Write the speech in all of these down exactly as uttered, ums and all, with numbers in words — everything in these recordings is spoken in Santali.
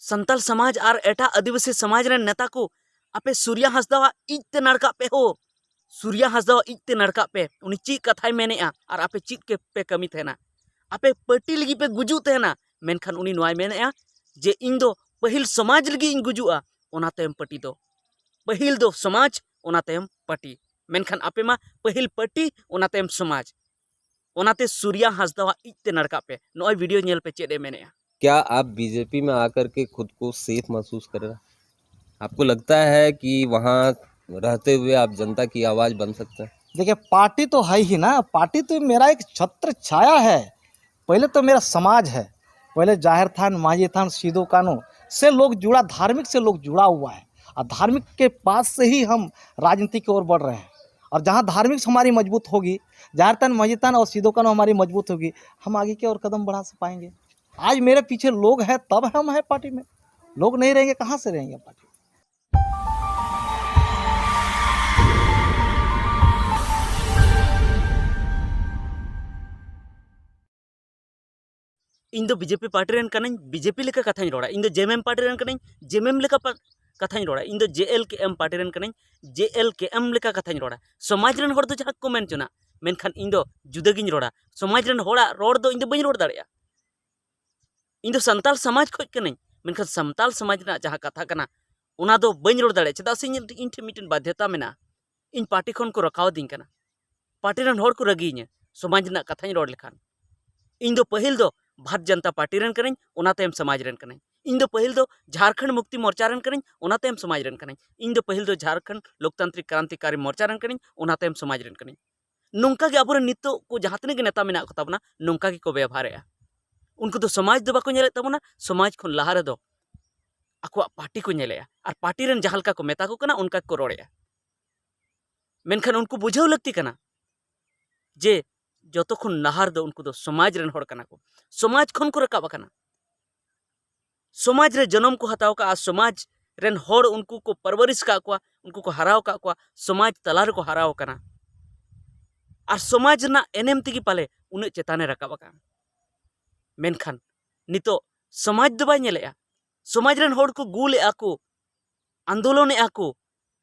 ᱥᱟᱱᱛᱟᱞ ᱥᱚᱢᱟᱡᱽ ᱟᱨ ᱮᱴᱟᱜ ᱟᱹᱫᱤᱵᱟᱹᱥᱤ ᱥᱚᱢᱟᱡᱽ ᱨᱮᱱ ᱱᱮᱛᱟ ᱠᱚ, ᱟᱯᱮ ᱥᱩᱨᱭᱟ ᱦᱟᱸᱥᱫᱟᱣᱟᱜ ᱤᱡ ᱛᱮ ᱱᱟᱲᱠᱟᱜ ᱯᱮ ᱦᱳ᱾ ᱥᱩᱨᱭᱟ ᱦᱟᱸᱥᱫᱟᱣᱟᱜ ᱤᱡ ᱛᱮ ᱱᱟᱲᱠᱟᱜ ᱯᱮ᱾ ᱩᱱᱤ ᱪᱮᱫ ᱠᱟᱛᱷᱟᱭ ᱢᱮᱱᱮᱜᱼᱟ ᱟᱨ ᱟᱯᱮ ᱪᱮᱫ ᱠᱮ ᱯᱮ ᱠᱟᱹᱢᱤ ᱛᱟᱦᱮᱱᱟ? ᱟᱯᱮ ᱯᱟᱹᱴᱤ ᱞᱟᱹᱜᱤᱫ ᱯᱮ ᱜᱩᱡᱩᱜ ᱛᱟᱦᱮᱱᱟ, ᱢᱮᱱᱠᱷᱟᱱ ᱩᱱᱤ ᱱᱚᱣᱟᱭ ᱢᱮᱱᱮᱜᱼᱟ ᱡᱮ ᱤᱧ ᱫᱚ ᱯᱟᱹᱦᱤᱞ ᱥᱚᱢᱟᱡᱽ ᱞᱟᱹᱜᱤᱫ ᱤᱧ ᱜᱩᱡᱩᱜᱼᱟ, ᱚᱱᱟ ᱛᱟᱭᱚᱢ ᱯᱟᱹᱴᱤ ᱫᱚ᱾ ᱯᱟᱹᱦᱤᱞ ᱫᱚ ᱥᱚᱢᱟᱡᱽ, ᱚᱱᱟ ᱛᱟᱭᱚᱢ ᱯᱟᱹᱴᱤ᱾ ᱢᱮᱱᱠᱷᱟᱱ ᱟᱯᱮ ᱢᱟ ᱯᱟᱹᱦᱤᱞ ᱯᱟᱹᱴᱤ, ᱚᱱᱟ ᱛᱟᱭᱚᱢ ᱥᱚᱢᱟᱡᱽ᱾ ᱚᱱᱟᱛᱮ ᱥᱩᱨᱭᱟ ᱦᱟᱸᱥᱫᱟᱣᱟᱜ ᱤᱡ ᱛᱮ ᱱᱟᱲᱠᱟᱜ ᱯᱮ᱾ ᱱᱚᱜᱼᱚᱭ ᱵᱷᱤᱰᱤᱭᱳ ᱧᱮᱞ ᱯᱮ, ᱪᱮᱫ ᱮ ᱢᱮᱱᱮᱜᱼᱟ᱾ क्या आप बीजेपी में आकर के खुद को सेफ महसूस कर रहे हैं? आपको लगता है कि वहाँ रहते हुए आप जनता की आवाज़ बन सकते हैं? देखिए, पार्टी तो है ही ना, पार्टी तो मेरा एक छत्र छाया है। पहले तो मेरा समाज है, पहले जाहिर थान, मांझी थान, सीधो कानू से लोग जुड़ा, धार्मिक से लोग जुड़ा हुआ है, और धार्मिक के पास से ही हम राजनीति की ओर बढ़ रहे हैं। और जहाँ धार्मिक हमारी मजबूत होगी, जाहिर थान, मांझी थान और सीधो कानू हमारी मजबूत होगी, हम आगे की ओर कदम बढ़ा पाएंगे। आज मेरे पीछे लोग हैं, तब हम हैं पार्टी में। लोग नहीं रहेंगे, कहाँ से रहेंगे पार्टी में? ᱤᱧ ᱫᱚ ᱵᱤᱡᱮᱯᱤ ᱯᱟᱨᱴᱤ ᱨᱮᱱ ᱠᱟᱹᱱᱟᱹᱧ, ᱵᱤᱡᱮᱯᱤ ᱞᱮᱠᱟ ᱠᱟᱛᱷᱟᱧ ᱨᱚᱲᱟ᱾ ᱤᱧ ᱫᱚ ᱡᱮᱢᱮᱢ ᱯᱟᱨᱴᱤ ᱨᱮᱱ ᱠᱟᱹᱱᱟᱹᱧ, ᱡᱮᱢᱮᱢ ᱞᱮᱠᱟ ᱯᱟ-, ᱠᱟᱛᱷᱟᱧ ᱨᱚᱲᱟ᱾ ᱤᱧ ᱫᱚ ᱡᱮ ᱮᱞ ᱠᱮ ᱮᱢ ᱯᱟᱨᱴᱤ ᱨᱮᱱ ᱠᱟᱹᱱᱟᱹᱧ, ᱡᱮ ᱮᱞ ᱠᱮ ᱮᱢ ᱞᱮᱠᱟ ᱠᱟᱛᱷᱟᱧ ᱨᱚᱲᱟ᱾ ᱥᱚᱢᱟᱡᱽ ᱨᱮᱱ ᱦᱚᱲ ᱫᱚ ᱡᱟᱦᱟᱸ ᱠᱚ ᱢᱮᱱ ᱦᱚᱪᱚᱱᱟ, ᱢᱮᱱᱠᱷᱟᱱ ᱤᱧ ᱫᱚ ᱡᱩᱫᱟᱹ ᱜᱤᱧ ᱨᱚᱲᱟ᱾ ᱥᱚᱢᱟᱡᱽ ᱨᱮᱱ ᱦᱚᱲᱟᱜ ᱨᱚᱲ ᱫᱚ ᱤᱧ ᱫᱚ ᱵᱟᱹᱧ ᱨᱚᱲ ᱫᱟᱲᱮᱭᱟᱜᱼᱟ᱾ ᱤᱧ ᱫᱚ ᱥᱟᱱᱛᱟᱲ ᱥᱚᱢᱟᱡᱽ ᱠᱷᱚᱡ ᱠᱟᱹᱱᱟᱹᱧ, ᱢᱮᱱᱠᱷᱟᱱ ᱥᱟᱱᱛᱟᱲ ᱥᱚᱢᱟᱡᱽ ᱨᱮᱱᱟᱜ ᱡᱟᱦᱟᱸ ᱠᱟᱛᱷᱟ ᱠᱟᱱᱟ, ᱚᱱᱟ ᱫᱚ ᱵᱟᱹᱧ ᱨᱚᱲ ᱫᱟᱲᱮᱭᱟᱜᱼᱟ᱾ ᱪᱮᱫᱟᱜ ᱥᱮ ᱤᱧ, ᱤᱧ ᱴᱷᱮᱱ ᱢᱤᱫᱴᱮᱱ ᱵᱟᱫᱽᱫᱷᱚᱛᱟ ᱢᱮᱱᱟᱜᱼᱟ᱾ ᱤᱧ ᱯᱟᱨᱴᱤ ᱠᱷᱚᱱ ᱠᱚ ᱨᱟᱠᱟᱣ ᱫᱤᱧ ᱠᱟᱱᱟ, ᱯᱟᱨᱴᱤ ᱨᱮᱱ ᱦᱚᱲ ᱠᱚ ᱨᱟᱹᱜᱤᱭᱤᱧᱟ ᱥᱚᱢᱟᱡᱽ ᱨᱮᱱᱟᱜ ᱠᱟᱛᱷᱟᱧ ᱨᱚᱲ ᱞᱮᱠᱷᱟᱱ᱾ ᱤᱧ ᱫᱚ ᱯᱟᱹᱦᱤᱞ ᱫᱚ ᱵᱷᱟᱨᱚᱛ ᱡᱟᱱᱛᱟ ᱯᱟᱨᱴᱤ ᱨᱮᱱ ᱠᱟᱹᱱᱟᱹᱧ, ᱚᱱᱟ ᱛᱟᱭᱚᱢ ᱥᱚᱢᱟᱡᱽ ᱨᱮᱱ ᱠᱟᱹᱱᱟᱹᱧ᱾ ᱤᱧ ᱫᱚ ᱯᱟᱹᱦᱤᱞ ᱫᱚ ᱡᱷᱟᱨᱠᱷᱚᱸᱰ ᱢᱩᱠᱛᱤ ᱢᱳᱨᱪᱟ ᱨᱮᱱ ᱠᱟᱹᱱᱟᱹᱧ, ᱚᱱᱟ ᱛᱟᱭᱚᱢ ᱥᱚᱢᱟᱡᱽ ᱨᱮᱱ ᱠᱟᱹᱱᱟᱹᱧ᱾ ᱤᱧ ᱫᱚ ᱯᱟᱹᱦᱤᱞ ᱫᱚ ᱡᱷᱟᱨᱠᱷᱚᱸᱰ ᱞᱳᱠᱛᱟᱱᱛᱨᱤᱠ ᱠᱨᱟᱱᱛᱤᱠᱟᱨᱤ ᱢᱳᱨᱪᱟ ᱨᱮᱱ ᱠᱟᱹᱱᱟᱹᱧ, ᱚᱱᱟ ᱛᱟᱭᱚᱢ ᱥᱚᱢᱟᱡᱽ ᱨᱮᱱ ᱠᱟᱹᱱᱟᱹᱧ᱾ ᱱᱚᱝᱠᱟ ᱜᱮ ᱟᱵᱚᱨᱮᱱ ᱱᱤᱛᱚᱜ ᱠᱚ ᱡᱟᱦᱟᱸ ᱛᱤᱱᱟᱹᱜ ᱜᱮ ᱱᱮᱛᱟ ᱢᱮᱱᱟᱜ ᱠᱚ ᱛᱟᱵᱚᱱᱟ, ᱱᱚᱝᱠᱟ ᱜᱮᱠᱚ ᱵᱮᱵᱚᱦᱟᱨᱮᱜᱼᱟ᱾ ᱩᱱᱠᱩ ᱫᱚ ᱥᱚᱢᱟᱡᱽ ᱫᱚ ᱵᱟᱠᱚ ᱧᱮᱞᱮᱫ ᱛᱟᱵᱚᱱᱟ, ᱥᱚᱢᱟᱡᱽ ᱠᱷᱚᱱ ᱞᱟᱦᱟ ᱨᱮᱫᱚ ᱟᱠᱚᱣᱟᱜ ᱯᱟᱨᱴᱤ ᱠᱚ ᱧᱮᱞᱮᱜᱼᱟ᱾ ᱟᱨ ᱯᱟᱨᱴᱤ ᱨᱮᱱ ᱡᱟᱦᱟᱸ ᱞᱮᱠᱟ ᱠᱚ ᱢᱮᱛᱟ ᱠᱚ ᱠᱟᱱᱟ, ᱚᱱᱠᱟ ᱜᱮᱠᱚ ᱨᱚᱲᱮᱜᱼᱟ᱾ ᱢᱮᱱᱠᱷᱟᱱ ᱩᱱᱠᱩ ᱵᱩᱡᱷᱟᱹᱣ ᱞᱟᱹᱠᱛᱤ ᱠᱟᱱᱟ ᱡᱮ ᱡᱚᱛᱚ ᱠᱷᱚᱱ ᱞᱟᱦᱟ ᱨᱮᱫᱚ ᱩᱱᱠᱩ ᱫᱚ ᱥᱚᱢᱟᱡᱽ ᱨᱮᱱ ᱦᱚᱲ ᱠᱟᱱᱟ ᱠᱚ, ᱥᱚᱢᱟᱡᱽ ᱠᱷᱚᱱ ᱠᱚ ᱨᱟᱠᱟᱵ ᱟᱠᱟᱱᱟ᱾ ᱥᱚᱢᱟᱡᱽ ᱨᱮ ᱡᱚᱱᱚᱢ ᱠᱚ ᱦᱟᱛᱟᱣ ᱠᱟᱜᱼᱟ, ᱥᱚᱢᱟᱡᱽ ᱨᱮᱱ ᱦᱚᱲ ᱩᱱᱠᱩ ᱠᱚ ᱯᱟᱨᱣᱟᱨᱤᱥ ᱠᱟᱜ ᱠᱚᱣᱟ, ᱩᱱᱠᱩ ᱠᱚ ᱦᱟᱨᱟᱣ ᱠᱟᱜ ᱠᱚᱣᱟ, ᱥᱚᱢᱟᱡᱽ ᱛᱟᱞᱟ ᱨᱮᱠᱚ ᱦᱟᱨᱟᱣ ᱟᱠᱟᱱᱟ᱾ ᱟᱨ ᱥᱚᱢᱟᱡᱽ ᱨᱮᱱᱟᱜ ᱮᱱᱮᱢ ᱛᱮᱜᱮ ᱯᱟᱞᱮ ᱩᱱᱟᱹᱜ ᱪᱮᱛᱟᱱ ᱮ ᱨᱟᱠᱟᱵ ᱟᱠᱟᱱᱟ᱾ ᱢᱮᱱᱠᱷᱟᱱ ᱱᱤᱛᱚᱜ ᱥᱚᱢᱟᱡᱽ ᱫᱚ ᱵᱟᱭ ᱧᱮᱞᱮᱜᱼᱟ, ᱥᱚᱢᱟᱡᱽ ᱨᱮᱱ ᱦᱚᱲ ᱠᱚ ᱜᱩᱞᱮᱫᱼᱟ ᱠᱚ, ᱟᱱᱫᱳᱞᱚᱱᱮᱫᱼᱟ ᱠᱚ,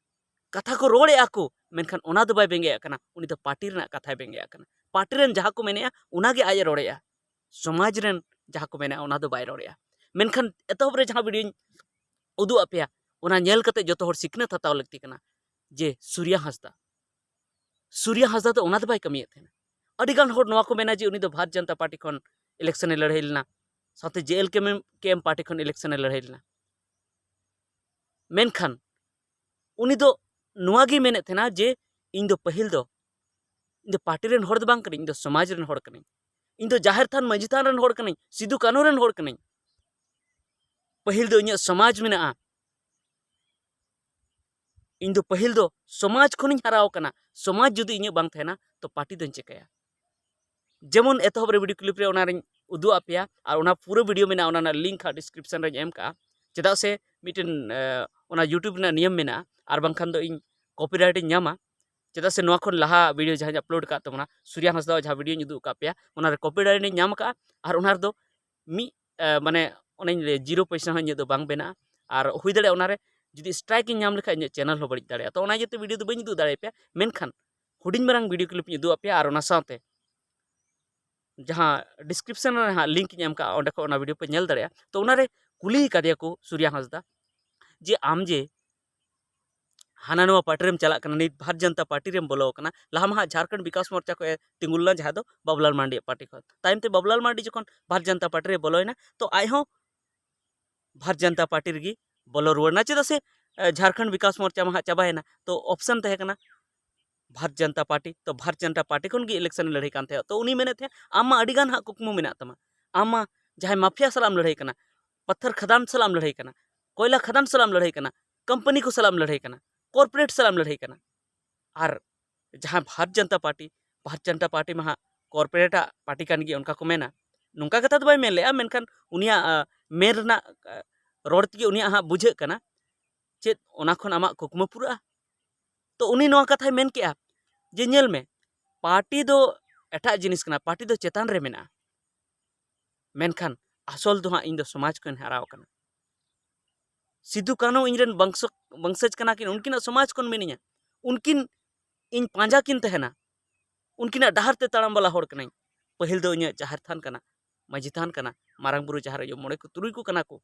ᱠᱟᱛᱷᱟ ᱠᱚ ᱨᱚᱲᱮᱫᱼᱟ ᱠᱚ, ᱢᱮᱱᱠᱷᱟᱱ ᱚᱱᱟ ᱫᱚ ᱵᱟᱭ ᱵᱮᱸᱜᱮᱫ ᱠᱟᱱᱟ᱾ ᱩᱱᱤ ᱫᱚ ᱯᱟᱨᱴᱤ ᱨᱮᱱᱟᱜ ᱠᱟᱛᱷᱟᱭ ᱵᱮᱸᱜᱮᱫ ᱠᱟᱱᱟ᱾ ᱯᱟᱨᱴᱤ ᱨᱮᱱ ᱡᱟᱦᱟᱸ ᱠᱚ ᱢᱮᱱᱮᱫᱼᱟ, ᱚᱱᱟᱜᱮ ᱟᱡ ᱮ ᱨᱚᱲᱮᱫᱼᱟ᱾ ᱥᱚᱢᱟᱡᱽ ᱨᱮᱱ ᱡᱟᱦᱟᱸ ᱠᱚ ᱢᱮᱱᱮᱫᱼᱟ, ᱚᱱᱟ ᱫᱚ ᱵᱟᱭ ᱨᱚᱲᱮᱫᱼᱟ᱾ ᱢᱮᱱᱠᱷᱟᱱ ᱮᱛᱚᱦᱚᱵ ᱨᱮ ᱡᱟᱦᱟᱸ ᱵᱷᱤᱰᱤᱭᱳᱧ ᱩᱫᱩᱜ ᱟᱫ ᱯᱮᱭᱟ, ᱚᱱᱟ ᱧᱮᱞ ᱠᱟᱛᱮ ᱡᱚᱛᱚ ᱦᱚᱲ ᱥᱤᱠᱷᱱᱟᱹᱛ ᱦᱟᱛᱟᱣ ᱞᱟᱹᱠᱛᱤ ᱠᱟᱱᱟ ᱡᱮ ᱥᱩᱨᱭᱟ ᱦᱟᱸᱥᱫᱟ, ᱥᱩᱨᱭᱟ ᱦᱟᱸᱥᱫᱟ ᱫᱚ ᱚᱱᱟ ᱫᱚ ᱵᱟᱭ ᱠᱟᱹᱢᱤᱭᱮᱫ ᱛᱟᱦᱮᱱᱟ᱾ ᱟᱹᱰᱤ ᱜᱟᱱ ᱦᱚᱲ ᱱᱚᱣᱟ ᱠᱚ ᱢᱮᱱᱟ ᱡᱮ ᱩᱱᱤ ᱫᱚ ᱵᱷᱟᱨᱚᱛ ᱡᱟᱱᱛᱟ ᱯᱟᱨᱴᱤ ᱠᱷᱚᱱ ᱤᱞᱮᱠᱥᱚᱱ ᱮ ᱞᱟᱹᱲᱦᱟᱹᱭ ᱞᱮᱱᱟ, ᱥᱟᱶᱛᱮ ᱡᱮ ᱮᱞ ᱠᱮ ᱮᱢ ᱯᱟᱨᱴᱤ ᱠᱷᱚᱱ ᱤᱞᱮᱠᱥᱚᱱ ᱮ ᱞᱟᱹᱲᱦᱟᱹᱭ ᱞᱮᱱᱟ᱾ ᱢᱮᱱᱠᱷᱟᱱ ᱩᱱᱤ ᱫᱚ ᱱᱚᱣᱟ ᱜᱮᱭ ᱢᱮᱱᱮᱫ ᱛᱟᱦᱮᱱᱟ ᱡᱮ ᱤᱧ ᱫᱚ ᱯᱟᱹᱦᱤᱞ ᱫᱚ, ᱤᱧ ᱫᱚ ᱯᱟᱨᱴᱤ ᱨᱮᱱ ᱦᱚᱲ ᱫᱚ ᱵᱟᱝ ᱠᱟᱹᱱᱟᱹᱧ, ᱤᱧ ᱫᱚ ᱥᱚᱢᱟᱡᱽ ᱨᱮᱱ ᱦᱚᱲ ᱠᱟᱹᱱᱟᱹᱧ, ᱤᱧ ᱫᱚ ᱡᱟᱦᱮᱨ ᱛᱷᱟᱱ ᱢᱟᱹᱡᱷᱤ ᱛᱷᱟᱱ ᱨᱮᱱ ᱦᱚᱲ ᱠᱟᱹᱱᱟᱹᱧ, ᱥᱤᱫᱩ ᱠᱟᱹᱱᱦᱩ ᱨᱮᱱ ᱦᱚᱲ ᱠᱟᱹᱱᱟᱹᱧ᱾ ᱯᱟᱹᱦᱤᱞ ᱫᱚ ᱤᱧᱟᱹᱜ ᱥᱚᱢᱟᱡᱽ ᱢᱮᱱᱟᱜᱼᱟ, ᱤᱧ ᱫᱚ ᱯᱟᱹᱦᱤᱞ ᱫᱚ ᱥᱚᱢᱟᱡᱽ ᱠᱷᱚᱱᱤᱧ ᱦᱟᱨᱟ ᱟᱠᱟᱱᱟ, ᱥᱚᱢᱟᱡᱽ ᱡᱩᱫᱤ ᱤᱧᱟᱹᱜ ᱵᱟᱝ ᱛᱟᱦᱮᱱᱟ ᱛᱚ ᱯᱟᱨᱴᱤ ᱫᱚᱧ ᱪᱤᱠᱟᱹᱭᱟ? ᱡᱮᱢᱚᱱ ᱮᱛᱚᱦᱚᱵ ᱨᱮ ᱵᱷᱤᱰᱤᱭᱳ ᱠᱞᱤᱯ ᱨᱮ ᱚᱱᱟᱨᱤᱧ ᱩᱫᱩᱜ ᱟᱫ ᱯᱮᱭᱟ, ᱟᱨ ᱚᱱᱟ ᱯᱩᱨᱟᱹ ᱵᱷᱤᱰᱤᱭᱳ ᱢᱮᱱᱟᱜᱼᱟ, ᱚᱱᱟ ᱨᱮᱱᱟᱜ ᱞᱤᱝᱠ ᱦᱟᱸᱜ ᱰᱤᱥᱠᱨᱤᱯᱥᱚᱱ ᱨᱮᱧ ᱮᱢ ᱠᱟᱜᱼᱟ᱾ ᱪᱮᱫᱟᱜ ᱥᱮ ᱢᱤᱫᱴᱮᱱ ᱚᱱᱟ ᱭᱩᱴᱩᱵᱽ ᱨᱮᱱᱟᱜ ᱱᱤᱭᱚᱢ ᱢᱮᱱᱟᱜᱼᱟ, ᱟᱨ ᱵᱟᱝᱠᱷᱟᱱ ᱫᱚ ᱤᱧ ᱠᱚᱯᱤᱨᱟᱭᱤᱴ ᱤᱧ ᱧᱟᱢᱟ᱾ ᱪᱮᱫᱟᱜ ᱥᱮ ᱱᱚᱣᱟ ᱠᱷᱚᱱ ᱞᱟᱦᱟ ᱵᱷᱤᱰᱤᱭᱳ ᱡᱟᱦᱟᱸᱧ ᱟᱯᱞᱳᱰ ᱟᱠᱟᱫ ᱛᱟᱵᱚᱱᱟ, ᱥᱩᱨᱭᱟ ᱦᱟᱸᱥᱫᱟᱣᱟᱜ ᱡᱟᱦᱟᱸ ᱵᱷᱤᱰᱤᱭᱳᱧ ᱩᱫᱩᱜ ᱟᱠᱟᱫ ᱯᱮᱭᱟ, ᱚᱱᱟᱨᱮ ᱠᱚᱯᱤᱨᱟᱭᱤᱴ ᱤᱧ ᱧᱟᱢ ᱟᱠᱟᱫᱼᱟ᱾ ᱟᱨ ᱚᱱᱟ ᱨᱮᱫᱚ ᱢᱤᱫ ᱢᱟᱱᱮ ᱚᱱᱮᱧ ᱞᱟᱹᱭ, ᱡᱤᱨᱳ ᱯᱚᱭᱥᱟ ᱦᱚᱸ ᱤᱧᱟᱹᱜ ᱫᱚ ᱵᱟᱝ ᱵᱮᱱᱟᱜᱼᱟ᱾ ᱟᱨ ᱦᱩᱭ ᱫᱟᱲᱮᱭᱟᱜᱼᱟ ᱚᱱᱟᱨᱮ ᱡᱩᱫᱤ ᱥᱴᱨᱟᱭᱤᱠ ᱤᱧ ᱧᱟᱢ ᱞᱮᱠᱷᱟᱡ ᱤᱧᱟᱹᱜ ᱪᱮᱱᱮᱞ ᱦᱚᱸ ᱵᱟᱹᱲᱤᱡ ᱫᱟᱲᱮᱭᱟᱜᱼᱟ᱾ ᱛᱚ ᱚᱱᱟ ᱤᱭᱟᱹᱛᱮ ᱵᱷᱤᱰᱤᱭᱳ ᱫᱚ ᱵᱟᱹᱧ ᱩᱫᱩᱜ ᱫᱟᱲᱮᱭᱟᱯᱮᱭᱟ, ᱢᱮᱱᱠᱷᱟᱱ ᱦᱩᱰᱤᱧ ᱢᱟᱨᱟᱝ ᱵᱷᱤᱰᱤᱭᱳ ᱠᱞᱤᱯ ᱤᱧ ᱩᱫᱩᱜ ᱟᱯᱮᱭᱟ᱾ ᱟᱨ ᱚᱱᱟ ᱥᱟᱶᱛᱮ ᱡᱟᱦᱟᱸ ᱰᱤᱥᱠᱨᱤᱯᱥᱚᱱ ᱨᱮ ᱦᱟᱸᱜ ᱞᱤᱝᱠ ᱤᱧ ᱮᱢ ᱠᱟᱜᱼᱟ, ᱚᱸᱰᱮ ᱠᱷᱚᱱ ᱚᱱᱟ ᱵᱷᱤᱰᱤᱭᱳ ᱯᱮ ᱧᱮᱞ ᱫᱟᱲᱮᱭᱟᱜᱼᱟ᱾ ᱛᱚ ᱚᱱᱟᱨᱮ ᱠᱩᱞᱤ ᱠᱟᱫᱮᱭᱟ ᱠᱚ ᱥᱩᱨᱭᱟ ᱦᱟᱸᱥᱫᱟ ᱡᱮ ᱟᱢ ᱡᱮ ᱦᱟᱱᱟ ᱱᱚᱣᱟ ᱯᱟᱨᱴᱤ ᱨᱮᱢ ᱪᱟᱞᱟᱜ ᱠᱟᱱᱟ, ᱱᱤᱛ ᱵᱷᱟᱨᱚᱛ ᱡᱟᱱᱛᱟ ᱯᱟᱨᱴᱤ ᱨᱮᱢ ᱵᱚᱞᱚ ᱟᱠᱟᱱᱟ, ᱞᱟᱦᱟ ᱢᱟ ᱦᱟᱸᱜ ᱡᱷᱟᱲᱠᱷᱚᱸᱰ ᱵᱤᱠᱟᱥ ᱢᱳᱨᱪᱟ ᱠᱷᱚᱱ ᱮ ᱛᱤᱸᱜᱩ ᱞᱮᱱᱟ, ᱡᱟᱦᱟᱸ ᱫᱚ ᱵᱟᱵᱩᱞᱟᱞ ᱢᱟᱨᱰᱤ ᱯᱟᱨᱴᱤ ᱠᱷᱚᱱ᱾ ᱛᱟᱭᱚᱢ ᱛᱮ ᱵᱟᱵᱩᱞᱟᱞ ᱢᱟᱨᱰᱤ ᱡᱚᱠᱷᱚᱱ ᱵᱷᱟᱨᱚᱛ ᱡᱟᱱᱛᱟ ᱯᱟᱨᱴᱤ ᱨᱮ ᱵᱚᱞᱚᱭᱮᱱᱟ, ᱛᱚ ᱟᱡ ᱦᱚᱸ ᱵᱷᱟᱨᱚᱛ ᱡᱟᱱᱛᱟ ᱯᱟᱨᱴᱤ ᱨᱮᱜᱮ ᱵᱚᱞᱚ ᱨᱩᱣᱟᱹᱲ ᱮᱱᱟ᱾ ᱪᱮᱫᱟᱜ ᱥᱮ ᱡᱷᱟᱲᱠᱷᱚᱸᱰ ᱵᱤᱠᱟᱥ ᱢᱳᱨᱪᱟ ᱢᱟ ᱦᱟᱸᱜ ᱪᱟᱵᱟᱭᱮᱱᱟ, ᱛᱚ ᱚᱯᱥᱚᱱ ᱛᱟᱦᱮᱸ ᱠᱟᱱᱟ ᱵᱷᱟᱨᱚᱛ ᱡᱟᱱᱛᱟ ᱯᱟᱨᱴᱤ᱾ ᱛᱚ ᱵᱷᱟᱨᱚᱛ ᱡᱟᱱᱛᱟ ᱯᱟᱨᱴᱤ ᱠᱷᱚᱱ ᱜᱮ ᱤᱞᱮᱠᱥᱚᱱ ᱮ ᱞᱟᱹᱲᱦᱟᱹᱭ ᱠᱟᱱ ᱛᱟᱦᱮᱸᱫ᱾ ᱛᱚ ᱩᱱᱤ ᱢᱮᱱᱮᱫ ᱛᱟᱦᱮᱸᱫ, ᱟᱢ ᱢᱟ ᱟᱹᱰᱤ ᱜᱟᱱ ᱦᱟᱸᱜ ᱠᱩᱠᱢᱩ ᱢᱮᱱᱟᱜ ᱛᱟᱢᱟ, ᱟᱢ ᱢᱟ ᱡᱟᱦᱟᱸᱭ ᱢᱟᱯᱷᱤᱭᱟ ᱥᱟᱞᱟᱜ ᱮᱢ ᱞᱟᱹᱲᱦᱟᱹᱭ ᱠᱟᱱᱟ, ᱯᱟᱛᱷᱟᱨ ᱠᱷᱟᱫᱟᱱ ᱥᱟᱞᱟᱜ ᱮᱢ ᱞᱟᱹᱲᱦᱟᱹᱭ ᱠᱟᱱᱟ, ᱠᱚᱭᱞᱟ ᱠᱷᱟᱫᱟᱱ ᱥᱟᱞᱟᱜ ᱮᱢ ᱞᱟᱹᱲᱦᱟᱹᱭ ᱠᱟᱱᱟ, ᱠᱳᱢᱯᱟᱱᱤ ᱠᱚ ᱥᱟᱞᱟᱜ ᱮᱢ ᱞᱟᱹᱲᱦᱟᱹᱭ ᱠᱟᱱᱟ, ᱠᱚᱨᱯᱳᱨᱮᱴ ᱥᱟᱞᱟᱜ ᱮᱢ ᱞᱟᱹᱲᱦᱟᱹᱭ ᱠᱟᱱᱟ᱾ ᱟᱨ ᱡᱟᱦᱟᱸ ᱵᱷᱟᱨᱚᱛ ᱡᱟᱱᱛᱟ ᱯᱟᱨᱴᱤ, ᱵᱷᱟᱨᱚᱛ ᱡᱟᱱᱛᱟ ᱯᱟᱨᱴᱤ ᱢᱟ ᱦᱟᱸᱜ ᱠᱚᱨᱯᱳᱨᱮᱴᱟᱜ ᱯᱟᱨᱴᱤ ᱠᱟᱱ ᱜᱮᱭᱟ, ᱚᱱᱠᱟ ᱠᱚ ᱢᱮᱱᱟ᱾ ᱱᱚᱝᱠᱟ ᱠᱟᱛᱷᱟ ᱫᱚ ᱵᱟᱭ ᱢᱮᱱ ᱞᱮᱜᱼᱟ, ᱢᱮᱱᱠᱷᱟᱱ ᱩᱱᱤᱭᱟᱜ ᱢᱮᱱ ᱨᱮᱱᱟᱜ ᱨᱚᱲ ᱛᱮᱜᱮ ᱩᱱᱤᱭᱟᱜ ᱦᱟᱸᱜ ᱵᱩᱡᱷᱟᱹᱜ ᱠᱟᱱᱟ ᱪᱮᱫ ᱚᱱᱟ ᱠᱷᱚᱱ ᱟᱢᱟᱜ ᱠᱩᱠᱢᱩ ᱯᱩᱨᱟᱹᱜᱼᱟ᱾ ᱛᱚ ᱩᱱᱤ ᱱᱚᱣᱟ ᱠᱟᱛᱷᱟᱭ ᱢᱮᱱ ᱠᱮᱜᱼᱟ ᱡᱮ ᱧᱮᱞ ᱢᱮ, ᱯᱟᱨᱴᱤ ᱫᱚ ᱮᱴᱟᱜ ᱡᱤᱱᱤᱥ ᱠᱟᱱᱟ, ᱯᱟᱨᱴᱤ ᱫᱚ ᱪᱮᱛᱟᱱ ᱨᱮ ᱢᱮᱱᱟᱜᱼᱟ, ᱢᱮᱱᱠᱷᱟᱱ ᱟᱥᱚᱞ ᱫᱚ ᱦᱟᱸᱜ ᱤᱧ ᱫᱚ ᱥᱚᱢᱟᱡᱽ ᱠᱷᱚᱱ ᱦᱟᱨᱟᱣ ᱟᱠᱟᱱᱟ᱾ ᱥᱤᱫᱩ ᱠᱟᱹᱱᱦᱩ ᱤᱧᱨᱮᱱ ᱵᱚᱝᱥᱚ ᱵᱚᱝᱥᱚᱡᱽ ᱠᱟᱱᱟ ᱠᱤᱱ, ᱩᱱᱠᱤᱱᱟᱜ ᱥᱚᱢᱟᱡᱽ ᱠᱷᱚᱱ ᱢᱤᱱᱟᱹᱧᱟ, ᱩᱱᱠᱤᱱ ᱤᱧ ᱯᱟᱸᱡᱟ ᱠᱤᱱ ᱛᱟᱦᱮᱱᱟ, ᱩᱱᱠᱤᱱᱟᱜ ᱰᱟᱦᱟᱨ ᱛᱮ ᱛᱟᱲᱟᱢ ᱵᱟᱞᱟ ᱦᱚᱲ ᱠᱟᱹᱱᱟᱹᱧ᱾ ᱯᱟᱹᱦᱤᱞ ᱫᱚ ᱤᱧᱟᱹᱜ ᱡᱟᱦᱮᱨ ᱛᱷᱟᱱ ᱠᱟᱱᱟ, ᱢᱟᱹᱡᱷᱤ ᱛᱷᱟᱱ ᱠᱟᱱᱟ, ᱢᱟᱨᱟᱝ ᱵᱩᱨᱩ ᱡᱟᱦᱮᱨ ᱟᱭᱳ ᱢᱚᱬᱮ ᱠᱚ ᱛᱩᱨᱩᱭ ᱠᱚ ᱠᱟᱱᱟ ᱠᱚ᱾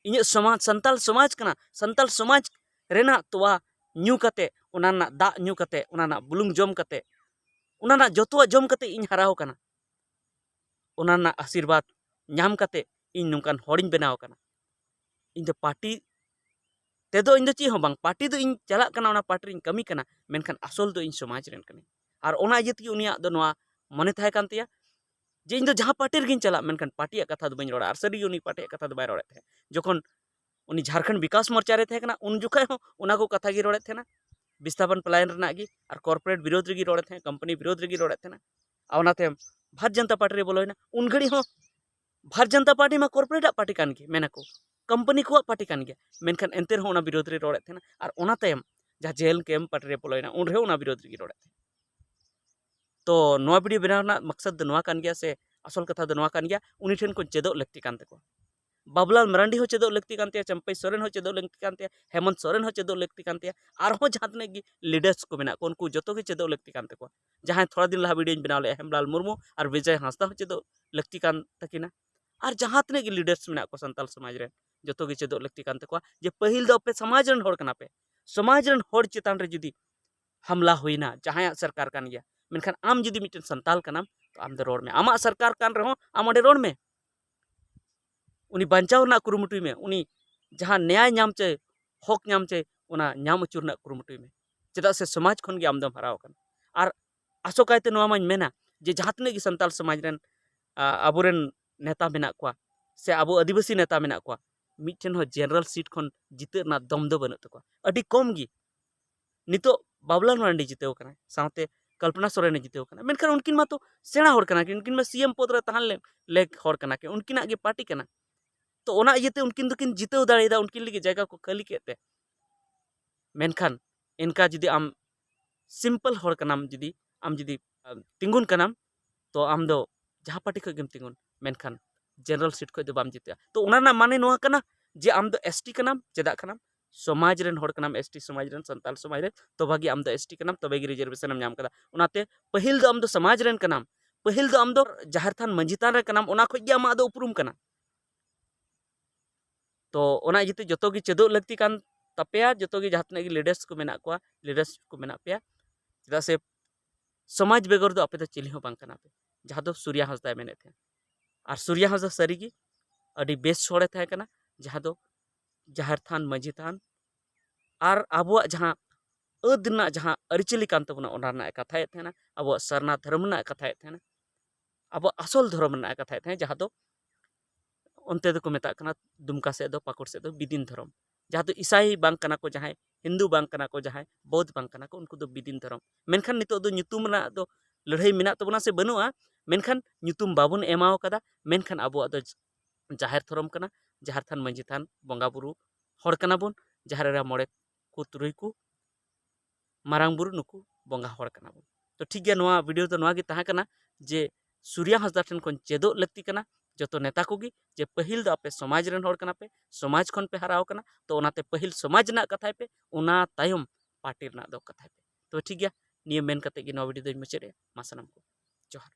ᱤᱧᱟᱹᱜ ᱥᱚᱢᱟᱡᱽ ᱥᱟᱱᱛᱟᱞ ᱥᱚᱢᱟᱡᱽ ᱠᱟᱱᱟ, ᱥᱟᱱᱛᱟᱞ ᱥᱚᱢᱟᱡᱽ ᱨᱮᱱᱟᱜ ᱛᱚᱣᱟ ᱧᱩ ᱠᱟᱛᱮ, ᱚᱱᱟ ᱨᱮᱱᱟᱜ ᱫᱟᱜ ᱧᱩ ᱠᱟᱛᱮ, ᱚᱱᱟ ᱨᱮᱱᱟᱜ ᱵᱩᱞᱩᱝ ᱡᱚᱢ ᱠᱟᱛᱮ, ᱚᱱᱟ ᱨᱮᱱᱟᱜ ᱡᱚᱛᱚᱣᱟᱜ ᱡᱚᱢ ᱠᱟᱛᱮ ᱤᱧ ᱦᱟᱨᱟᱣ ᱟᱠᱟᱱᱟ᱾ ᱚᱱᱟ ᱨᱮᱱᱟᱜ ᱟᱥᱤᱨᱵᱟᱫᱽ ᱧᱟᱢ ᱠᱟᱛᱮ ᱤᱧ ᱱᱚᱝᱠᱟᱱ ᱦᱚᱲᱤᱧ ᱵᱮᱱᱟᱣ ᱟᱠᱟᱱᱟ᱾ ᱤᱧ ᱫᱚ ᱯᱟᱨᱴᱤ ᱛᱮᱫᱚ ᱤᱧ ᱫᱚ ᱪᱮᱫ ᱦᱚᱸ ᱵᱟᱝ, ᱯᱟᱨᱴᱤ ᱫᱚ ᱤᱧ ᱪᱟᱞᱟᱜ ᱠᱟᱱᱟ, ᱚᱱᱟ ᱯᱟᱨᱴᱤ ᱨᱤᱧ ᱠᱟᱹᱢᱤ ᱠᱟᱱᱟ, ᱢᱮᱱᱠᱷᱟᱱ ᱟᱥᱚᱞ ᱫᱚ ᱤᱧ ᱥᱚᱢᱟᱡᱽ ᱨᱮᱱ ᱠᱟᱹᱱᱟᱹᱧ᱾ ᱟᱨ ᱚᱱᱟ ᱤᱭᱟᱹ ᱛᱮᱜᱮ ᱩᱱᱤᱭᱟᱜ ᱫᱚ ᱱᱚᱣᱟ ᱢᱚᱱᱮ ᱛᱟᱦᱮᱸ ᱠᱟᱱ ᱛᱟᱭᱟ ᱡᱮ ᱤᱧ ᱫᱚ ᱡᱟᱦᱟᱸ ᱯᱟᱨᱴᱤ ᱨᱮᱜᱤᱧ ᱪᱟᱞᱟᱜ, ᱢᱮᱱᱠᱷᱟᱱ ᱯᱟᱨᱴᱤᱭᱟᱜ ᱠᱟᱛᱷᱟ ᱫᱚ ᱵᱟᱹᱧ ᱨᱚᱲᱟ᱾ ᱟᱨ ᱥᱟᱹᱨᱤᱜᱮ ᱩᱱᱤ ᱯᱟᱨᱴᱤᱭᱟᱜ ᱠᱟᱛᱷᱟ ᱫᱚ ᱵᱟᱭ ᱨᱚᱲᱮᱫ ᱛᱟᱦᱮᱸᱫ᱾ ᱡᱚᱠᱷᱚᱱ ᱩᱱᱤ ᱡᱷᱟᱲᱠᱷᱚᱸᱰ ᱵᱤᱠᱟᱥ ᱢᱳᱨᱪᱟ ᱨᱮ ᱛᱟᱦᱮᱸ ᱠᱟᱱᱟ, ᱩᱱ ᱡᱚᱠᱷᱚᱱ ᱦᱚᱸ ᱚᱱᱟ ᱠᱚ ᱠᱟᱛᱷᱟ ᱜᱮ ᱨᱚᱲᱮᱫ ᱛᱟᱦᱮᱱᱟ, ᱵᱤᱥᱛᱷᱟᱯᱚᱱ ᱯᱞᱟᱭᱮᱱ ᱨᱮᱱᱟᱜ ᱜᱮ, ᱟᱨ ᱠᱚᱨᱯᱳᱨᱮᱴ ᱵᱤᱨᱳᱫᱷ ᱨᱮᱜᱮ ᱨᱚᱲᱮᱫ ᱛᱟᱦᱮᱸᱫ, ᱠᱳᱢᱯᱟᱱᱤ ᱵᱤᱨᱳᱫᱷ ᱨᱮᱜᱮ ᱨᱚᱲᱮᱫ ᱛᱟᱦᱮᱱᱟ᱾ ᱟᱨ ᱚᱱᱟᱛᱮ ᱵᱷᱟᱨᱚᱛ ᱡᱚᱱᱚᱛᱟ ᱯᱟᱨᱴᱤ ᱨᱮ ᱵᱚᱞᱚᱭᱮᱱᱟ᱾ ᱩᱱ ᱜᱷᱟᱹᱲᱤᱡ ᱦᱚᱸ ᱵᱷᱟᱨᱚᱛ ᱡᱚᱱᱚᱛᱟ ᱯᱟᱨᱴᱤ ᱢᱟ ᱠᱚᱨᱯᱳᱨᱮᱴ ᱟᱜ ᱯᱟᱨᱴᱤ ᱠᱟᱱ ᱜᱮ, ᱢᱮᱱᱟᱠᱚ ᱠᱳᱢᱯᱟᱱᱤ ᱠᱚᱣᱟᱜ ᱯᱟᱨᱴᱤ ᱠᱟᱱ ᱜᱮᱭᱟ, ᱢᱮᱱᱠᱷᱟᱱ ᱮᱱᱛᱮ ᱨᱮᱦᱚᱸ ᱚᱱᱟ ᱵᱤᱨᱳᱫᱷ ᱨᱮ ᱨᱚᱲᱮᱫ ᱛᱟᱦᱮᱱᱟ᱾ ᱟᱨ ᱚᱱᱟ ᱛᱟᱭᱚᱢ ᱡᱟᱦᱟᱸ ᱡᱮ ᱮᱞ ᱠᱮ ᱮᱢ ᱯᱟᱨᱴᱤ ᱨᱮ ᱵᱚᱞᱚᱭᱮᱱᱟ, ᱩᱱ ᱨᱮᱦᱚᱸ ᱚᱱᱟ ᱵᱤᱨᱳᱫᱷ ᱨᱮᱜᱮ ᱨᱚᱲᱮᱫ ᱛᱟᱦᱮᱱᱟ᱾ ᱛᱚ ᱱᱚᱣᱟ ᱵᱷᱤᱰᱤᱭᱳ ᱵᱮᱱᱟᱣ ᱨᱮᱱᱟᱜ ᱢᱟᱠᱥᱟᱫ ᱫᱚ ᱱᱚᱣᱟ ᱠᱟᱱ ᱜᱮᱭᱟ, ᱥᱮ ᱟᱥᱚᱞ ᱠᱟᱛᱷᱟ ᱫᱚ ᱱᱚᱣᱟ ᱠᱟᱱ ᱜᱮᱭᱟ, ᱩᱱᱤ ᱴᱷᱮᱱ ᱠᱷᱚᱱ ᱪᱮᱫᱚᱜ ᱞᱟᱹᱠᱛᱤ ᱠᱟᱱ ᱛᱟᱠᱚᱣᱟ᱾ ᱵᱟᱵᱩᱞᱟᱞ ᱢᱟᱨᱟᱱᱰᱤ ᱦᱚᱸ ᱪᱮᱫᱚᱜ ᱞᱟᱹᱠᱛᱤ ᱠᱟᱱ ᱛᱟᱭᱟ, ᱪᱟᱢᱯᱟᱭ ᱥᱚᱨᱮᱱ ᱦᱚᱸ ᱪᱮᱫᱚᱜ ᱞᱟᱹᱠᱛᱤ ᱠᱟᱱ ᱛᱟᱭᱟ, ᱦᱮᱢᱚᱱᱛ ᱥᱚᱨᱮᱱ ᱦᱚᱸ ᱪᱮᱫᱚᱜ ᱞᱟᱹᱠᱛᱤ ᱠᱟᱱ ᱛᱟᱭᱟ, ᱟᱨᱦᱚᱸ ᱡᱟᱦᱟᱸ ᱛᱤᱱᱟᱹᱜ ᱜᱮ ᱞᱤᱰᱟᱨᱥ ᱠᱚ ᱢᱮᱱᱟᱜ ᱠᱚᱣᱟ, ᱩᱱᱠᱩ ᱡᱚᱛᱚ ᱜᱮ ᱪᱮᱫᱚᱜ ᱞᱟᱹᱠᱛᱤ ᱠᱟᱱ ᱛᱟᱠᱚᱣᱟ᱾ ᱡᱟᱦᱟᱸᱭ ᱛᱷᱚᱲᱟ ᱫᱤᱱ ᱞᱟᱦᱟ ᱵᱷᱤᱰᱤᱭᱳᱧ ᱵᱮᱱᱟᱣ ᱞᱮᱫᱼᱟ, ᱦᱮᱢᱞᱟᱞ ᱢᱩᱨᱢᱩ ᱟᱨ ᱵᱤᱡᱚᱭ ᱦᱟᱸᱥᱫᱟ ᱦᱚᱸ ᱪᱮᱫᱚᱜ ᱞᱟᱹᱠᱛᱤ ᱠᱟᱱ ᱛᱟᱹᱠᱤᱱᱟ᱾ ᱟᱨ ᱡᱟᱦᱟᱸ ᱛᱤᱱᱟᱹᱜ ᱜᱮ ᱞᱤᱰᱟᱨᱥ ᱢᱮᱱᱟᱜ ᱠᱚᱣᱟ ᱥᱟᱱᱛᱟᱞ ᱥᱚᱢᱟᱡᱽ ᱨᱮᱱ, ᱡᱚᱛᱚ ᱜᱮ ᱪᱮᱫᱚᱜ ᱞᱟᱹᱠᱛᱤ ᱠᱟᱱ ᱛᱟᱠᱚᱣᱟ ᱡᱮ ᱯᱟᱹᱦᱤᱞ ᱫᱚ ᱟᱯᱮ ᱥᱚᱢᱟᱡᱽ ᱨᱮᱱ ᱦᱚᱲ ᱠᱟᱱᱟ ᱯᱮ, ᱥᱚᱢᱟᱡᱽ ᱨᱮᱱ ᱦᱚᱲ ᱪᱮᱛᱟᱱ ᱨᱮ ᱡᱩᱫᱤ ᱦᱟᱢᱞᱟ ᱦᱩᱭᱱᱟ, ᱡᱟᱦᱟᱸᱭᱟᱜ ᱥᱚᱨᱠᱟᱨ ᱠᱟᱱ ᱜᱮᱭᱟ, ᱢᱮᱱᱠᱷᱟᱱ ᱟᱢ ᱡᱩᱫᱤ ᱢᱤᱫᱴᱮᱱ ᱥᱟᱱᱛᱟᱞ ᱠᱟᱱᱟᱢ, ᱛᱚ ᱟᱢ ᱫᱚ ᱨᱚᱲ ᱢᱮ᱾ ᱟᱢᱟᱜ ᱥᱚᱨᱠᱟᱨ ᱠᱟᱱ ᱨᱮᱦᱚᱸ ᱟᱢ ᱚᱸᱰᱮ ᱨᱚᱲ ᱢᱮ᱾ ᱩᱱᱤ ᱵᱟᱧᱪᱟᱣ ᱨᱮᱱᱟᱜ ᱠᱩᱨᱩᱢᱩᱴᱩᱭ ᱢᱮ, ᱩᱱᱤ ᱡᱟᱦᱟᱸ ᱱᱮᱭᱟᱭ ᱧᱟᱢ ᱪᱟᱹᱭ, ᱦᱚᱠ ᱧᱟᱢ ᱪᱟᱹᱭ, ᱚᱱᱟ ᱧᱟᱢ ᱦᱚᱪᱚ ᱨᱮᱱᱟᱜ ᱠᱩᱨᱩᱢᱩᱴᱩᱭ ᱢᱮ᱾ ᱪᱮᱫᱟᱜ ᱥᱮ ᱥᱚᱢᱟᱡᱽ ᱠᱷᱚᱱ ᱜᱮ ᱟᱢ ᱫᱚᱢ ᱦᱟᱨᱟᱣ ᱟᱠᱟᱱᱟ᱾ ᱟᱨ ᱟᱥᱚᱠᱟᱭᱛᱮ ᱱᱚᱣᱟ ᱢᱟᱧ ᱢᱮᱱᱟ ᱡᱮ ᱡᱟᱦᱟᱸ ᱛᱤᱱᱟᱹᱜ ᱜᱮ ᱥᱟᱱᱛᱟᱞ ᱥᱚᱢᱟᱡᱽ ᱨᱮᱱ, ᱟ, ᱟᱵᱚᱨᱮᱱ ᱱᱮᱛᱟ ᱢᱮᱱᱟᱜ ᱠᱚᱣᱟ, ᱥᱮ ᱟᱵᱚ ᱟᱹᱫᱤᱵᱟᱹᱥᱤ ᱱᱮᱛᱟ ᱢᱮᱱᱟᱜ ᱠᱚᱣᱟ, ᱢᱤᱫᱴᱷᱮᱱ ᱦᱚᱸ ᱡᱮᱱᱟᱨᱮᱞ ᱥᱤᱴ ᱠᱷᱚᱱ ᱡᱤᱛᱟᱹᱜ ᱨᱮᱱᱟᱜ ᱫᱚᱢ ᱫᱚ ᱵᱟᱹᱱᱩᱜ ᱛᱟᱠᱚᱣᱟ᱾ ᱟᱹᱰᱤ ᱠᱚᱢ ᱜᱮ᱾ ᱱᱤᱛᱚᱜ ᱵᱟᱵᱩᱞᱟᱞ ᱢᱟᱨᱟᱱᱰᱤ ᱡᱤᱛᱟᱹᱣ ᱠᱟᱱᱟᱭ, ᱥᱟᱶᱛᱮ ᱠᱚᱞᱯᱚᱱᱟ ᱥᱚᱨᱮᱱᱮ ᱡᱤᱛᱟᱹᱣ ᱠᱟᱱᱟ, ᱢᱮᱱᱠᱷᱟᱱ ᱩᱱᱠᱤᱱ ᱢᱟᱛᱚ ᱥᱮᱬᱟ ᱦᱚᱲ ᱠᱟᱱᱟ ᱠᱤᱱ, ᱩᱱᱠᱤᱱ ᱢᱟ ᱥᱤ ᱮᱢ ᱯᱚᱫᱽ ᱨᱮ ᱛᱟᱦᱮᱸ ᱞᱮ-, ᱞᱮᱠ ᱦᱚᱲ ᱠᱟᱱᱟ ᱠᱤᱱ, ᱩᱱᱠᱤᱱᱟᱜ ᱜᱮ ᱯᱟᱨᱴᱤ ᱠᱟᱱᱟ᱾ ᱛᱚ ᱚᱱᱟ ᱤᱭᱟᱹᱛᱮ ᱩᱱᱠᱤᱱ ᱫᱚᱠᱤᱱ ᱡᱤᱛᱟᱹᱣ ᱫᱟᱲᱮᱭᱟᱫᱟ, ᱩᱱᱠᱤᱱ ᱞᱟᱹᱜᱤᱫ ᱡᱟᱭᱜᱟ ᱠᱚ ᱠᱷᱟᱹᱞᱤ ᱠᱮᱫ ᱛᱮ᱾ ᱢᱮᱱᱠᱷᱟᱱ ᱤᱱᱠᱟ ᱡᱩᱫᱤ ᱟᱢ ᱥᱤᱢᱯᱮᱞ ᱦᱚᱲ ᱠᱟᱱᱟᱢ, ᱡᱩᱫᱤ ᱟᱢ ᱡᱩᱫᱤ, ᱟᱢ, ᱛᱤᱸᱜᱩᱱ ᱠᱟᱱᱟᱢ, ᱛᱚ ᱟᱢ ᱫᱚ ᱡᱟᱦᱟᱸ ᱯᱟᱨᱴᱤ ᱠᱷᱚᱱ ᱜᱮᱢ ᱛᱤᱸᱜᱩᱱ, ᱢᱮᱱᱠᱷᱟᱱ ᱡᱮᱱᱟᱨᱮᱞ ᱥᱤᱴ ᱠᱷᱚᱱ ᱫᱚ ᱵᱟᱢ ᱡᱤᱛᱟᱹᱜᱼᱟ᱾ ᱛᱚ ᱚᱱᱟ ᱨᱮᱱᱟᱜ ᱢᱟᱱᱮ ᱱᱚᱣᱟ ᱠᱟᱱᱟ ᱡᱮ ᱟᱢ ᱫᱚ ᱮᱥ ᱴᱤ ᱠᱟᱱᱟᱢ, ᱪᱮᱫᱟᱜ ᱠᱟᱱᱟᱢ? ᱥᱚᱢᱟᱡᱽ ᱨᱮᱱ ᱦᱚᱲ ᱠᱟᱱᱟᱢ, ᱮᱥ ᱴᱤ ᱥᱚᱢᱟᱡᱽ ᱨᱮᱱ, ᱥᱟᱱᱛᱟᱲ ᱥᱚᱢᱟᱡᱽ ᱨᱮ, ᱛᱚᱵᱮ ᱜᱮ ᱟᱢ ᱫᱚ ᱮᱥ ᱴᱤ ᱠᱟᱱᱟᱢ, ᱛᱚᱵᱮ ᱜᱮ ᱨᱤᱡᱟᱨᱵᱷᱮᱥᱚᱱ ᱮᱢ ᱧᱟᱢ ᱠᱟᱫᱟ᱾ ᱚᱱᱟᱛᱮ ᱯᱟᱹᱦᱤᱞ ᱫᱚ ᱟᱢ ᱫᱚ ᱥᱚᱢᱟᱡᱽ ᱨᱮᱱ ᱠᱟᱱᱟᱢ, ᱯᱟᱹᱦᱤᱞ ᱫᱚ ᱟᱢ ᱫᱚ ᱡᱟᱦᱮᱨ ᱛᱷᱟᱱ ᱢᱟᱹᱡᱷᱤ ᱛᱷᱟᱱ ᱨᱮ ᱠᱟᱱᱟᱢ, ᱚᱱᱟ ᱠᱷᱚᱡ ᱜᱮ ᱟᱢᱟᱜ ᱫᱚ ᱩᱯᱨᱩᱢ ᱠᱟᱱᱟ᱾ ᱛᱚ ᱚᱱᱟ ᱤᱭᱟᱹᱛᱮ ᱡᱚᱛᱚ ᱜᱮ ᱪᱮᱫᱚᱜ ᱞᱟᱹᱠᱛᱤ ᱠᱟᱱ ᱛᱟᱯᱮᱭᱟ, ᱡᱚᱛᱚ ᱜᱮ ᱡᱟᱦᱟᱸ ᱛᱤᱱᱟᱹᱜ ᱜᱮ ᱞᱤᱰᱟᱨᱥ ᱠᱚ ᱢᱮᱱᱟᱜ ᱠᱚᱣᱟ, ᱞᱤᱰᱟᱨᱥ ᱠᱚ ᱢᱮᱱᱟᱜ ᱯᱮᱭᱟ, ᱪᱮᱫᱟᱜ ᱥᱮ ᱥᱚᱢᱟᱡᱽ ᱵᱮᱜᱚᱨ ᱫᱚ ᱟᱯᱮ ᱫᱚ ᱪᱤᱞᱤ ᱦᱚᱸ ᱵᱟᱝ ᱠᱟᱱᱟ ᱯᱮ, ᱡᱟᱦᱟᱸ ᱫᱚ ᱥᱩᱨᱭᱟ ᱦᱟᱸᱥᱫᱟᱭ ᱢᱮᱱᱮᱫ ᱛᱟᱦᱮᱸᱫ᱾ ᱟᱨ ᱥᱩᱨᱭᱟ ᱦᱟᱸᱥᱫᱟ ᱥᱟᱹᱨᱤᱜᱮ ᱟᱹᱰᱤ ᱵᱮᱥ ᱦᱚᱲᱮ ᱛᱟᱦᱮᱸ ᱠᱟᱱᱟ, ᱡᱟᱦᱟᱸ ᱫᱚ ᱡᱟᱦᱮᱨ ᱛᱷᱟᱱ, ᱢᱟᱹᱡᱷᱤ ᱛᱷᱟᱱ ᱟᱨ ᱟᱵᱚᱣᱟᱜ ᱡᱟᱦᱟᱸ ᱟᱹᱫ ᱨᱮᱱᱟᱜ ᱡᱟᱦᱟᱸ ᱟᱹᱨᱤᱪᱟᱹᱞᱤ ᱠᱟᱱ ᱛᱟᱵᱚᱱᱟ, ᱚᱱᱟ ᱨᱮᱱᱟᱜ ᱮ ᱠᱟᱛᱷᱟᱭᱮᱫ ᱛᱟᱦᱮᱱᱟ, ᱟᱵᱚᱣᱟᱜ ᱥᱟᱨᱱᱟ ᱫᱷᱚᱨᱚᱢ ᱨᱮᱱᱟᱜ ᱮ ᱠᱟᱛᱷᱟᱭᱮᱫ ᱛᱟᱦᱮᱱᱟ, ᱟᱵᱚᱣᱟᱜ ᱟᱥᱚᱞ ᱫᱷᱚᱨᱚᱢ ᱨᱮᱱᱟᱜ ᱮ ᱠᱟᱛᱷᱟᱭᱮᱫ ᱛᱟᱦᱮᱱᱟ, ᱡᱟᱦᱟᱸ ᱫᱚ ᱚᱱᱛᱮ ᱫᱚᱠᱚ ᱢᱮᱛᱟᱜ ᱠᱟᱱᱟ ᱫᱩᱢᱠᱟ ᱥᱮᱫ ᱫᱚ, ᱯᱟᱹᱠᱩᱲ ᱥᱮᱫ ᱫᱚ ᱵᱤᱫᱤᱱ ᱫᱷᱚᱨᱚᱢ, ᱡᱟᱦᱟᱸ ᱫᱚ ᱤᱥᱟᱭ ᱵᱟᱝ ᱠᱟᱱᱟ ᱠᱚ ᱡᱟᱦᱟᱸᱭ, ᱦᱤᱱᱫᱩ ᱵᱟᱝ ᱠᱟᱱᱟ ᱠᱚ ᱡᱟᱦᱟᱸᱭ, ᱵᱳᱫᱷ ᱵᱟᱝ ᱠᱟᱱᱟ ᱠᱚ, ᱩᱱᱠᱩ ᱫᱚ ᱵᱤᱫᱤᱱ ᱫᱷᱚᱨᱚᱢ᱾ ᱢᱮᱱᱠᱷᱟᱱ ᱱᱤᱛᱚᱜ ᱫᱚ ᱧᱩᱛᱩᱢ ᱨᱮᱱᱟᱜ ᱫᱚ ᱞᱟᱹᱲᱦᱟᱹᱭ ᱢᱮᱱᱟᱜ ᱛᱟᱵᱚᱱᱟ ᱥᱮ ᱵᱟᱹᱱᱩᱜᱼᱟ, ᱢᱮᱱᱠᱷᱟᱱ ᱧᱩᱛᱩᱢ ᱵᱟᱵᱚᱱ ᱮᱢᱟᱣ ᱠᱟᱫᱟ᱾ ᱢᱮᱱᱠᱷᱟᱱ ᱟᱵᱚᱣᱟᱜ ᱫᱚ ᱡᱟᱦᱮᱨ ᱫᱷᱚᱨᱚᱢ ᱠᱟᱱᱟ, ᱡᱟᱦᱮᱨ ᱛᱷᱟᱱ ᱢᱟᱹᱡᱷᱤ ᱛᱷᱟᱱ ᱵᱚᱸᱜᱟ ᱵᱩᱨᱩ ᱦᱚᱲ ᱠᱟᱱᱟ ᱵᱚᱱ, ᱡᱟᱦᱮᱨ ᱮᱨᱟ ᱢᱚᱬᱮ ᱠᱚ ᱛᱩᱨᱩᱭ ᱠᱚ ᱢᱟᱨᱟᱝ ᱵᱩᱨᱩ ᱱᱩᱠᱩ ᱵᱚᱸᱜᱟ ᱦᱚᱲ ᱠᱟᱱᱟ ᱵᱚᱱ᱾ ᱛᱚ ᱴᱷᱤᱠ ᱜᱮᱭᱟ, ᱱᱚᱣᱟ ᱵᱷᱤᱰᱤᱭᱳ ᱫᱚ ᱱᱚᱣᱟ ᱜᱮ ᱛᱟᱦᱮᱸ ᱠᱟᱱᱟ ᱡᱮ ᱥᱩᱨᱭᱟ ᱦᱟᱸᱥᱫᱟ ᱴᱷᱮᱱ ᱠᱷᱚᱱ ᱪᱮᱫᱚᱜ ᱞᱟᱹᱠᱛᱤ ᱠᱟᱱᱟ ᱡᱚᱛᱚ ᱱᱮᱛᱟ ᱠᱚᱜᱮ, ᱡᱮ ᱯᱟᱹᱦᱤᱞ ᱫᱚ ᱟᱯᱮ ᱥᱚᱢᱟᱡᱽ ᱨᱮᱱ ᱦᱚᱲ ᱠᱟᱱᱟ ᱯᱮ, ᱥᱚᱢᱟᱡᱽ ᱠᱷᱚᱱ ᱯᱮ ᱦᱟᱨᱟᱣ ᱠᱟᱱᱟ, ᱛᱚ ᱚᱱᱟᱛᱮ ᱯᱟᱹᱦᱤᱞ ᱥᱚᱢᱟᱡᱽ ᱨᱮᱱᱟᱜ ᱠᱟᱛᱷᱟᱭ ᱯᱮ, ᱚᱱᱟ ᱛᱟᱭᱚᱢ ᱯᱟᱨᱴᱤ ᱨᱮᱱᱟᱜ ᱫᱚ ᱠᱟᱛᱷᱟᱭ ᱯᱮ᱾ ᱛᱚ ᱴᱷᱤᱠ ᱜᱮᱭᱟ, ᱱᱤᱭᱟᱹ ᱢᱮᱱ ᱠᱟᱛᱮ ᱜᱮ ᱱᱚᱣᱟ ᱵᱷᱤᱰᱤᱭᱳ ᱫᱚᱧ ᱢᱩᱪᱟᱹᱫ ᱮᱫᱼᱟ᱾ ᱢᱟ ᱥᱟᱱᱟᱢ ᱠᱚ ᱡᱚᱦᱟᱨ᱾